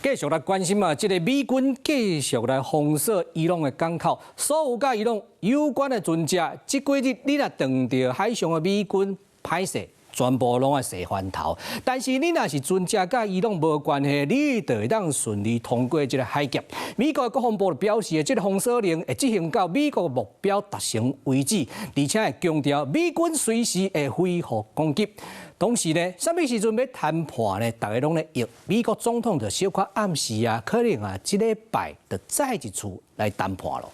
繼續來關心啊，這个美軍繼續來封鎖伊朗的港口，所有佮伊朗有關的船隻，這幾日你若撞著海上的美軍，歹勢，全部攏愛洗翻頭。但是你若是船隻佮伊朗無關係，你就會當順利通過這个海峽。美國國防部表示，這个封鎖令會執行到美國目標達成為止，而且會強調美軍隨時會恢復攻擊。同時呢，啥物時陣欲談判呢？大家攏咧約。美國總統就小可暗示啊，可能啊，這禮拜就再一次來談判囉。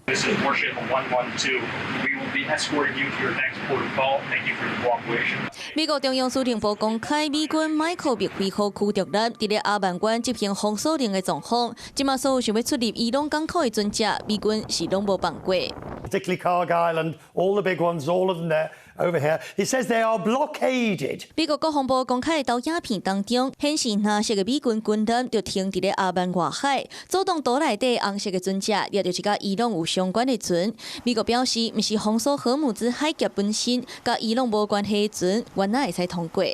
This is Warship 112. We will be escorting you to your next port of call. Thank you for your cooperation. 美國中央司令部公開，美軍麥克麥菲號驅逐艦佇咧阿曼灣執行封鎖令的狀況。這馬所有想欲出入伊朗港口的船隻，美軍是攏無放過。 Particularly Kharg Island, all the big ones, all of them there over here. He says they are blockaded. 美國國防部公開的投影片當中，顯示藍色的美軍軍艦就停佇咧阿曼外海，阻擋島內底紅色的船隻，也就是佮伊朗有相關的船。美國表示，毋是封鎖荷姆茲海峽本身，佮伊朗無關係的船，原來會使通過。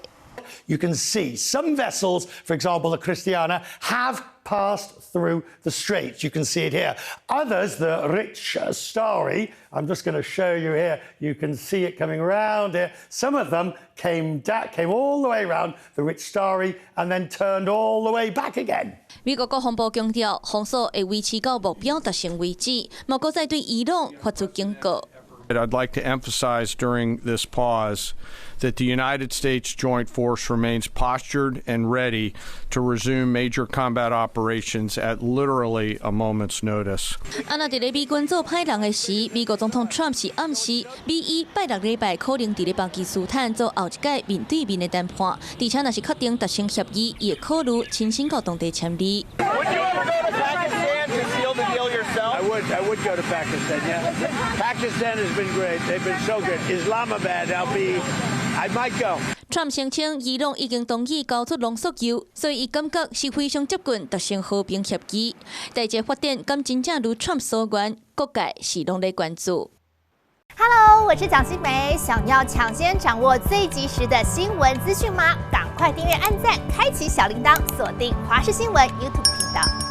You can see some vessels, for example, the Christiana, have passed through the strait. You can see it here. Others, the Rich Starry, I'm just going to show you here. You can see it coming round here. Some of them came all the way round the Rich Starry and then turned all the way back again. 美國國防部強調，封鎖會維持到目標達成為止，嘛閣再對伊朗發出警告。 I'd like to emphasize during this pause that the United States Joint Force remains postured and ready to resume major combat operations at literally a moment's notice. 啊，若佇咧美軍做歹人的時，美國總統 Trump 是暗示美伊拜六禮拜可能佇咧巴基斯坦做後一屆面對面的談判，而且若是確定達成協議，伊會考慮親身到當地簽字。 Would you ever go to Pakistan to seal the deal yourself? I would. I would go to Pakistan. Yeah, Pakistan has been great. They've been so good. Islamabad, I'll be. I might go. Trump 聲稱伊朗已經同意交出濃縮鈾，所以伊感覺是非常接近達成和平協議。代誌發展敢真正如 Trump 所願，各界是攏咧關注。 Hello，我是蔣新梅，想要搶先掌握最及時的新聞資訊嗎？趕快訂閱、按讚、開啟小鈴鐺，鎖定華視新聞 YouTube 頻道。